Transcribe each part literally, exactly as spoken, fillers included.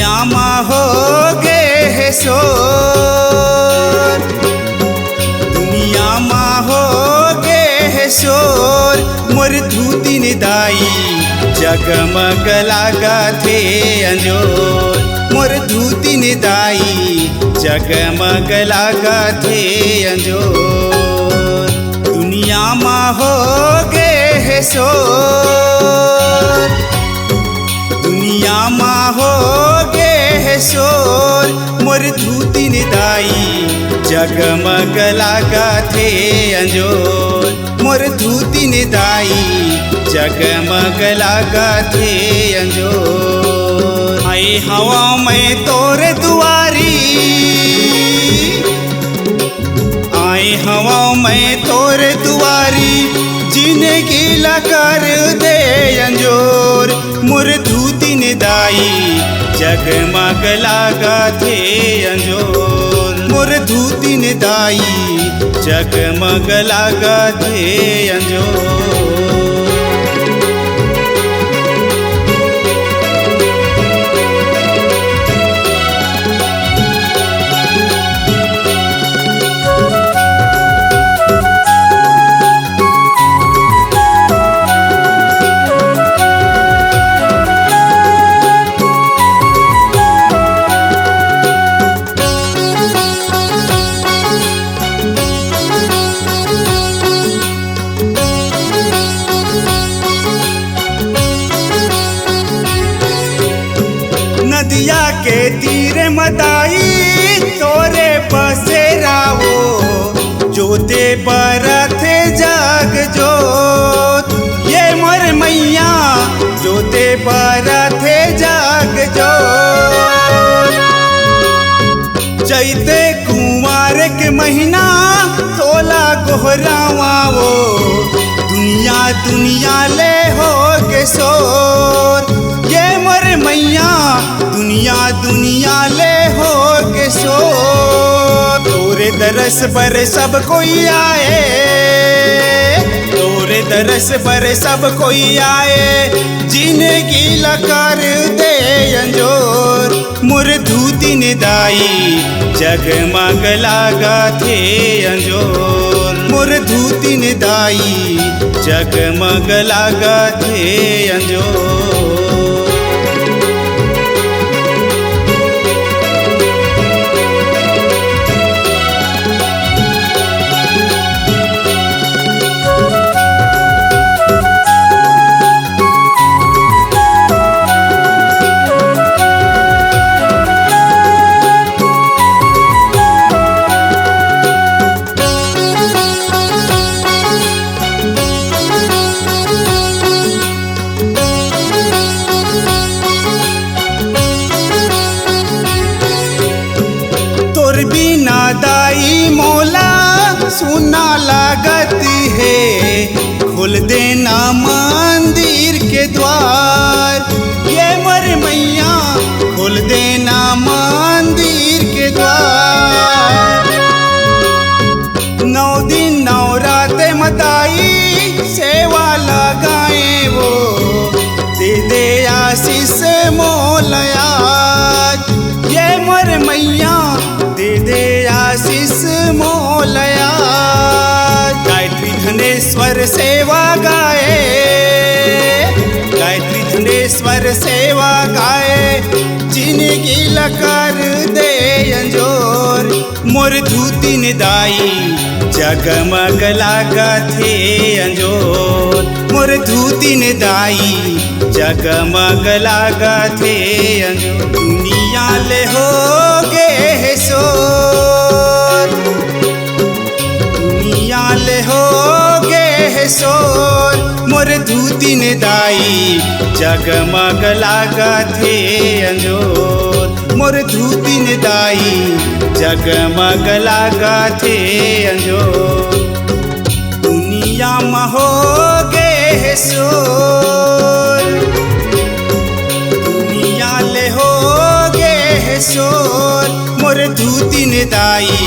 दुनिया मा हो गे हे शोर, दुनिया मा हो गे हे शोर, मोर धूतिन दाई जगमग लागथे अंजोर, मोर धूतिन दाई जगमग लागथे अंजोर। दुनिया मा हो गे हे शोर, दुनिया मा हो गे हे शोर, मोर धूतिन दाई जगमग लागथे अंजोर, मोर धूतिन दाई जगमग लागथे अंजोर। आए हवा मैं तोर दुआरी, आए हवा मैं तोर दुआरी, जिनगी ला कर दे अंजोर, मोर धूतिन दाई जगमग लागथे अंजोर, मोर धूतिन दाई जगमग लागथे अंजोर। नदिया के तीर म दाई तोरे बसेरा वो, जोते बरथे जग जोत, ये मोर मैया, जोते बरथे जग जोत। चैते कुंवार के महीना तोला गोहरावा वो, दुनिया दुनिया ले हो गे शोर, ये मोर मैया, दुनिया दुनिया ले हो गे शोर। तोरे दरस बर सब कोई आए, तोरे दरस बर सब कोई आए, जिनगी ला कर दे अंजोर, मोर धूतिन दाई जगमग लागथे अंजोर, मोर धूतिन दाई जगमग लागथे अंजोर। तोर बिना दाई मोला सुना लागत हे, खोल देना मंदिर के द्वार, ये मोर मैया, खोल देना मंदिर के द्वार। नौ दिन नौ रात म दाई सेवा लगाए वो, दे दे आशीष मोला आज, ये मोर मैया, दे दे आशीष मोला आज। गायत्री धनेश्वर सेवा गाए, गायत्री धनेश्वर सेवा गाए, जिनगी ला कर दे अंजोर, मोर धूतिन दाई जगमग लागथे अंजोर, मोर धूतिन दाई जगमग लागथे अंजोर। दुनिया ले हो गे हे शोर, दुनिया ले हो गे हे शोर, मोर धूतिन दाई जगमग लागथे अंजोर, मोर धूतिन दाई जगमग लागथे अंजोर। दुनिया म हो गे हे शोर, दुनिया ले हो गे हे शोर, मोर धूतिन दाई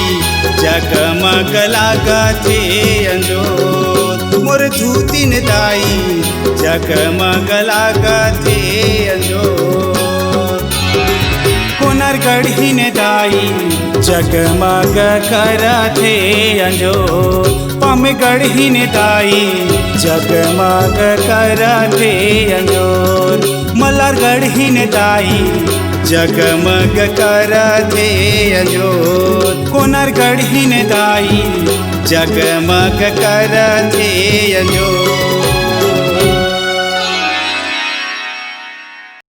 जगमग लागथे अंजोर, मोर धूतिन दाई जगमग लागथे अंजोर। गढ़हिन दाई जगमग करथे अंजोर, पमगढ़हिन दाई जगमग करथे अंजोर, मल्हारगढ़हिन दाई जगमग करथे अंजोर, कोनारगढ़हिन दाई जगमग करथे अंजोर।